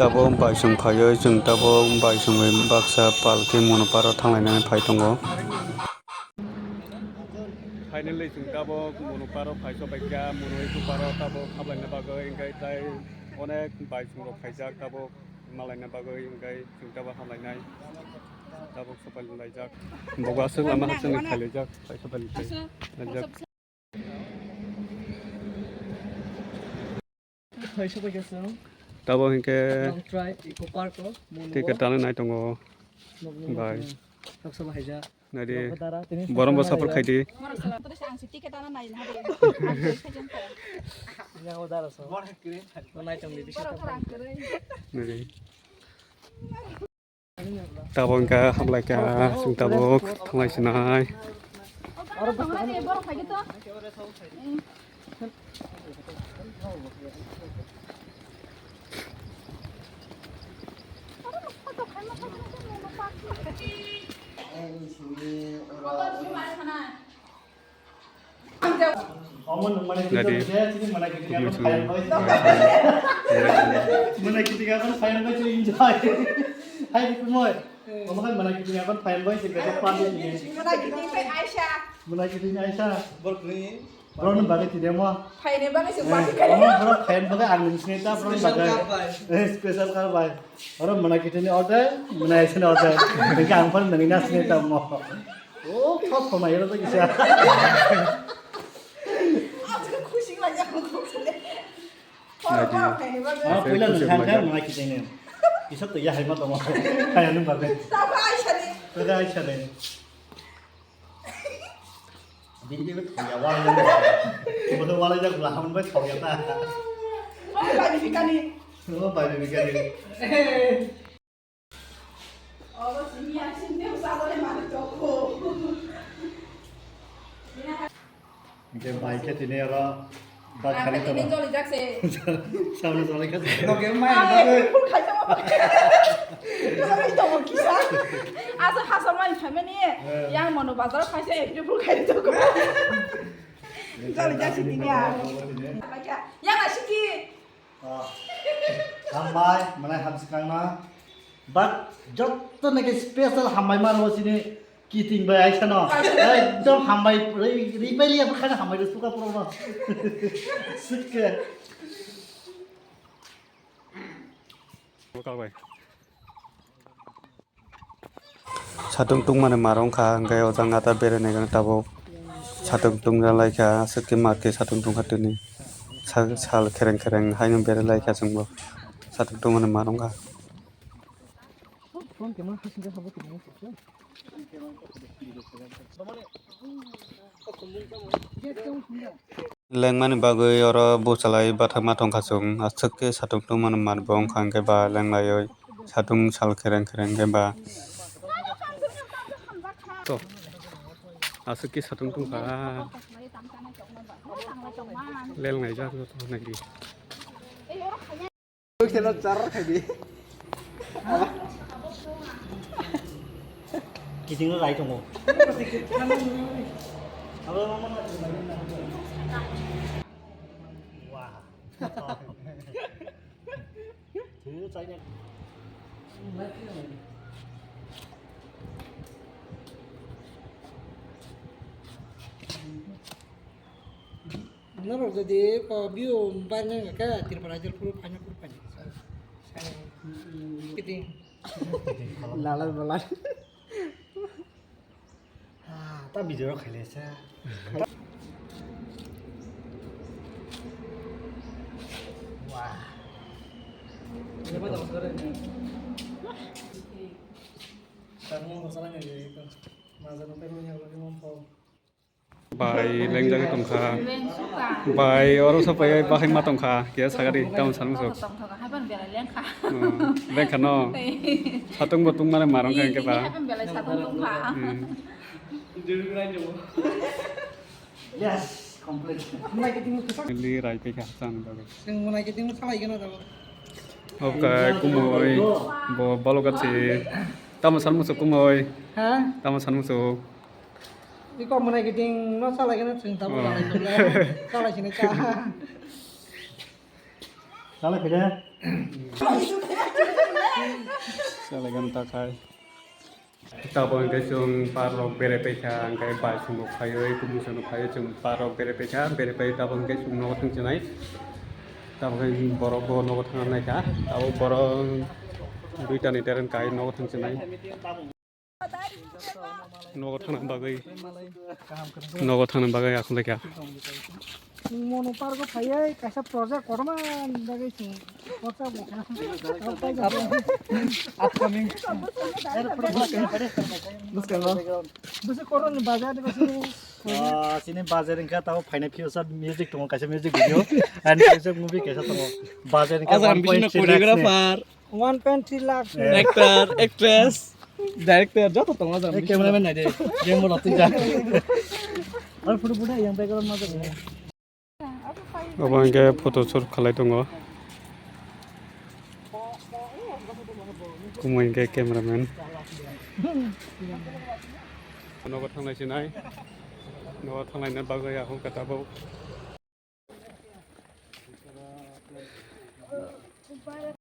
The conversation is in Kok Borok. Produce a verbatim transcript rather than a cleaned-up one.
Tabuk baisong phaiwi chwng tabuk baisongwi baksa palki Monoparo thanglainani phai tongo. Finally, chwng tabuk Monoparo phai sobaikha, Monoparo tabuk hablaina bagwi, hwnkhe tei onek baisongrok phaijak tabuk malaina bagwi, hwnkhe chwng tabuk hablainai, tabuk sopai laijak. Bogo aswk lama hachwkni phai laijak, phai sopai laijak. Tabuk hinkhe ticket dana nai tongo. Bai. Naidi, borombo support khaidi. Naidi. Tabuk hwnkhe hamlaikha, chwng tabuk thanglai sinai. Nadi. Mana kita kan fine boy sih kita party sih. Mana kita ini Aisyah. Mana kita ini Aisyah. Bro ni bagwi tide mo. Phaini bagwi se party kali. Omo bro phaini bagwi ang nung sini ta bro bagwi. Special kar bai. Oro mana kita ini order, mana Aisyah ni order. Engke ang pon nung na sini ta mo. Oh, kok koma yero to kisa. Aku khusi lagi aku khusi. Poro poro phaini bagwi. Ah, puila nung khan khan mana kita ini. Isok to ya hai ma to mo. Hai anu bagwi. Tabo Aisyah ni. Tabo Aisyah ni. Bini bini thongya wala. Bodo wala jak bla hambai thongya ta. Oh, bai bini kani. Oh, bai bini kani. Obo sini ya sini usah boleh mati toko. Hingke bai khe tini oro bak khani tini tongo. Joli jak se. Samne joli kha se. Loge mai. Ai, full khai tamo. Joli tamo kisa. Asa hasa mai phaimani. Eh. Yang mono bazar khai se, ekdom full khai tamo. Joli jak se tini ya. Yang asiki. Ah, hambai, mwnai hamswkangno. But jotto naki special hambai mano sini kiting bai aisa no. Ekdom hambai, ri, ri bai liya bukhana hambai ri suka promo. Suka. Satung tungmani mar wngkha, hwnkhe o jang gata berai nai tabuk satung tungja laikha, aswk khe mar khe satung tungkha tini. Sal, sal khereng khereng haino berai laikha chwngbo satung tungmani mar wngkha. Lengmani bagwi oro bwchalai bathakma tongkha chwng, aswk khe satung tungmani mar bo wngkha, hwnkhe ba lenglaiwi satung sal khereng khereng khe ba. To, aswk khe satung tungkha. Lenglai jak joto naidi. Kheno char khai di. Kiting rai tongo. Wah. Thwi chai. Norok jodi ko view bai nang khe Tripura Rajya phuru phaina phuru phaina. Kiting. Lalai balai. Ah, ta video rok khaile sa. Wah. Ini apa dong sekarang ini? Kamu masalah nggak ya itu? Masa nanti mau nyampe mau. Bai lengjagwi tongkha. Lengsuka. Bai oro sopai bahai ma tongkha. Khe sagari tamo sanmung sok. Tongkha, haiban belai lengkha. Hmm, lengkha no. Satung bo tungmani mar wngkha hwnkhe ba. Haiban belai satung tongkha. Hmm. Yes, complete. Li rai pekha chan bagwi. Chwng munai kiting salai gana dago. Okay, kumui. Bo balok gatsi. Tamo sanmung sok kumui. Ha? Tamo sanmung sok. Iko mwnai kiting no salai khe chwng tabuk salai khe. Salai sini cha. Salai khe. Selagan takai. Tabuk hwnkhe chwng park rok berai paikha, hwnkhe bai chwng bo phaiwi, kubui chwng bo phaiwi, chwng park rok berai paikha, berai pai tabuk hwnkhe chwng nogo thang chinai. Tabuk hwnkhe borok bo nogo thangna naikha, tabuk borok duita ni tereng kai nogo thang chinai. Nogo thangna bagwi, nogo thangna bagwi akhon laikha. Mono pargo phaiwi kaisa project kotorma bagwi chwng khorsa bo kha. Upcoming. Bwskango. Bwskango. Bwskango koroni bazar ni bwskango. Ah, chini bazar wngkha tamo phainai future music tongo, kaisa music video and future movie kaisa tongo. Bazar wngkha Azam one point three lakhs ni. Choreographer. One point three lakhs. Eh. Actor, actress, director, joto tongo jang. Eh, cameraman nai de. Game bola twi ja. Ar photo photo yang background ma jani. Obo hwnkhe photo shoot khalai tongo. Omo hwnkhe cameraman. Nogo thanglai sinai. Nogo thanglai na bagwi ahung khe tabuk.